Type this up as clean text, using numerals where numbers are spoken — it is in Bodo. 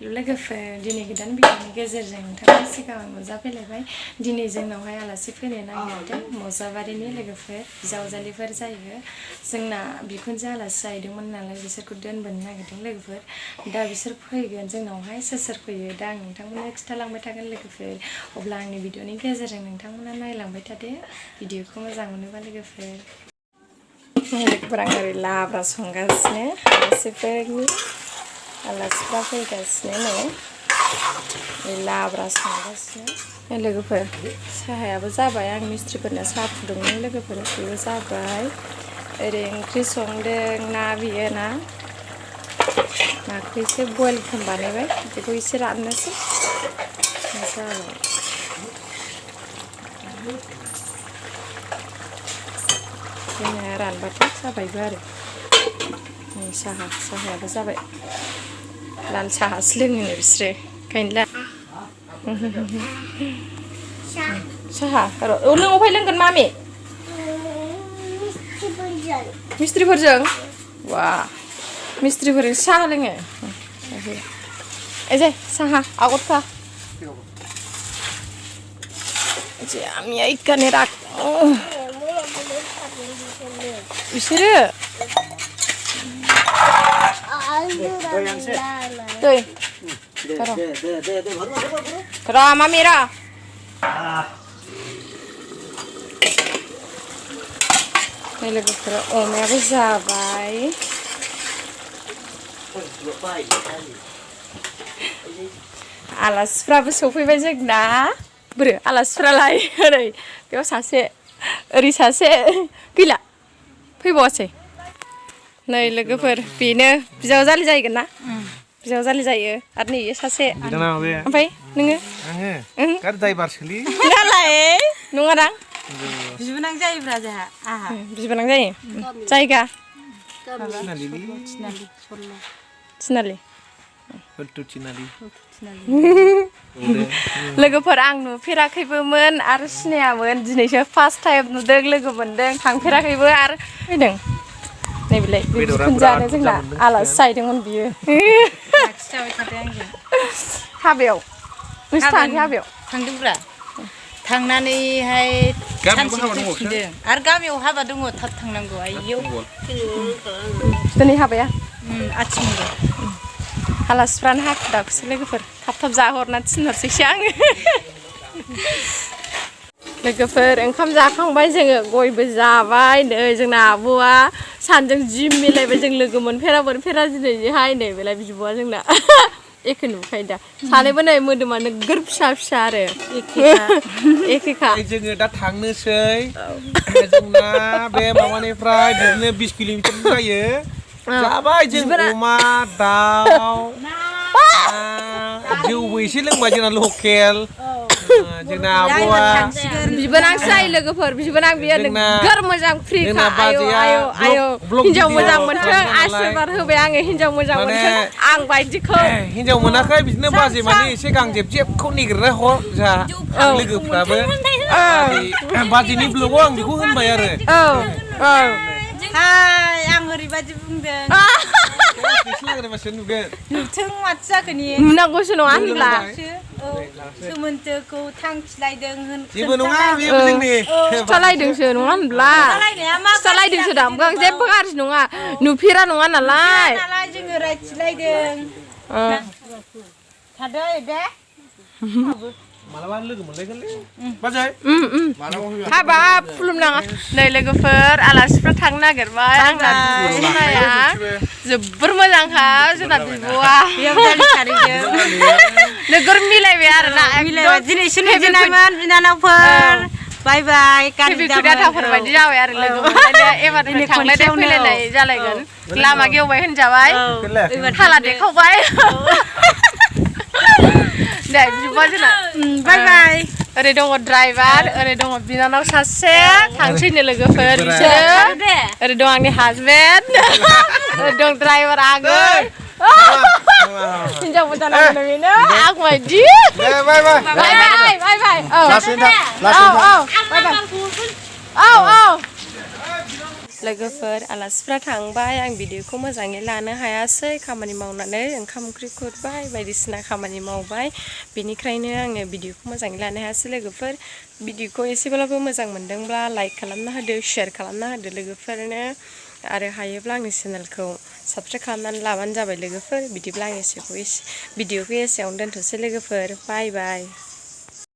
लोगोफोर दिनै गोदान भिडिअनि गेजेरजों नोंथांनि सिगाङाव नुजाफैलायबाय दिनै जोंनावहाय आलासि फैनो नागिरदों मजाबारिनि लोगोफोर बिजावजालिफोर जायो जोंना बिखुनजो आलासि जाहैदोंमोन नालाय बिसोरखौ दोनबोनो नागिरदों लोगोफोर दा बिसोर फैगोन जोंनावहाय सोर सोर फैयो दा आं नोंथांमोननो खिथालांबाय थागोन लोगोफोर अब्ला आंनि भिडिअनि गेजेरजों नोंथांमोना नायलांबाय थादो भिडिअखौ मोजां मोनोबा लोगोफोर लोगोफोर आं ओरै लाब्रा संगासिनो आलासिफ्रा फैगासिनो नै लाब्रा संगासिनो लोगोफोर साहायाबो जाबाय आं मिस्ट्रिफोरनो साहा फुदुंदों लोगोफोर बेबो जाबाय ओरै ओंख्रि संदों ना बियो नाखौ एसे बयल बानायबाय बेखौ एसे राननोसै जाबाय जोंना रानबाथाय जाबायबो आरो नै साहायाबो जाबाय लाल साहासो लोङो बिसोरो ओंखायनो साहा नों अबहाय लोंगोन मामि मिस्ट्रिफोरजों वा मिस्ट्रिफोरजों साहा लोङो एजे साहा आगरखा आम्ही ऐकाने राख बिसोरो रा मामी रा लोगोफोरा अमायाबो जाबाय आलासिफ्राबो सफैबाय जोंना बोरो आलासिफ्रालाय ओरै बेयाव सासे ओरै सासे गैला फैबावासै नै लोगोफोर बेनो बिजावजालि जाहैगोन ना बिजावजालि जायो आरो नै सासे ओमफ्राय नोङो गारि ड्राइभारसोलै नोंहालाय नङादां बिबोनां जायोब्रा जोंहा आहा बिबोनां जायो जायगा थिनालि लोगोफोर आं नुफेराखैबोमोन आरो सिनायामोन दिनैसो फार्स्ट टाइम नुदों लोगो मोनदों थांफेराखैबो आरो फैदों नैबिलाय बिखुनजोआनो जोंना आलासि जाहैदोंमोन बियो हाबायाव नोंसोर थाङाखै हाबायाव थांदोंब्रा थांनानैहाय सानसे फैफिनदों आरो गामियाव हाबा दङ थाब थांनांगौ आइयाव दिनै हाबाया आथिमंगल आलासिफ्रानो हाखु दाखुसो लोगोफोर थाब थाब जाहरना थिनहरसैसो आङो लोगोफोर ओंखाम जाखांबाय जोङो गयबो जाबाय नै जोंना आब'आ सानजों जि मिलायबाय जों लोगो मोनफेरा दिनैहाय नै बेलाय बिब'आ जोंना एखे नुखायो दा सानैबो नै मोदोमा नोगोर फिसा आरो एखेखा जोङो दा थांनोसै जोंना बे माबानिफ्राय बिदिनो 20 किल'मिटार जायो जाबाय जों अमा दाउ जौबो एसे लोंबाय जोंना लकेल जोंना आब'आ बिबोनांसो जायो लोगोफोर बिबोनां बियो नोगोर मोजां फ्रिखा आयौ हिनजाव मोजां मोनथों आशीर्बाद होबाय आङो हिनजाव मोजां मोनथों आं बायदिखौ हिनजाव मोनाखै बिदिनो बाजै माने एसे गांजेबजेबखौ निगिरना हर जोंहा लोगोफ्राबो बाजैनि ब्लगाव आं बेखौ होनबाय आरो हाय आं ओरैबायदि बुंदों नुथों माथो जाखोनि नुनांगौसो नङा होनब्ला सोमोन्दोखौ थांखिलायदों जेबो नङा बेयो जोंनि खिथालायदोंसो नङा होनब्ला खिथालायदोंसो दा जेबो गाज्रि नङा नुफेरा नङा नालाय जोङो रायथिलायदों थादो दे मालाबा लोगो मोनलायगोनलै बाजै हाबाब खुलुमनाङा नै लोगोफोर आलासिफ्रा थांनो नागिरबाय आंना बिब'या जोबोर मोजांखा जोंना बिब'आ नोगोर मिलायबाय आरोना दिनैसो नुजेनामोन बिनानावफोर बाय बाय दाथाफोर बायदि जाबाय आरो लोगो मोनलायनाया एबार थांलायनाय फैलायनाय जालायगोन लामा गेवबाय होनजाबाय थाला देखावबाय दे बिब'आ जोंना बाय बाय ओरै दङ ड्राइभार ओरै दङ बिनानाव सासे थांसैनो लोगोफोर बिसोरो ओरै दं आंनि हासबेन्ड ओरै दं ड्राइभार आगै हिनजाव मोजां नांगौ बेनो आं बायदि बाय औ लोगोफोर आलासिफ्रा थांबाय आं भिडिअखौ मोजाङै लानो हायासै खामानि मावनानै ओंखाम ओंख्रि खुरबाय बायदिसिना खामानि मावबाय बेनिखायनो आङो भिडिअखौ मोजाङै लानो हायासै लोगोफोर भिडिअखौ एसेब्लाबो मोजां मोनदोंब्ला लाइक खालामना होदो शेयार खालामना होदो लोगोफोरनो आरो हायोब्ला आंनि चेनेलखौ साबस्क्राइब खालामनानै लाबानो जाबाय लोगोफोर बिदिब्ला आं भिडिअखौ एसेयावनो दोनथ'सै लोगोफोर बाय बाय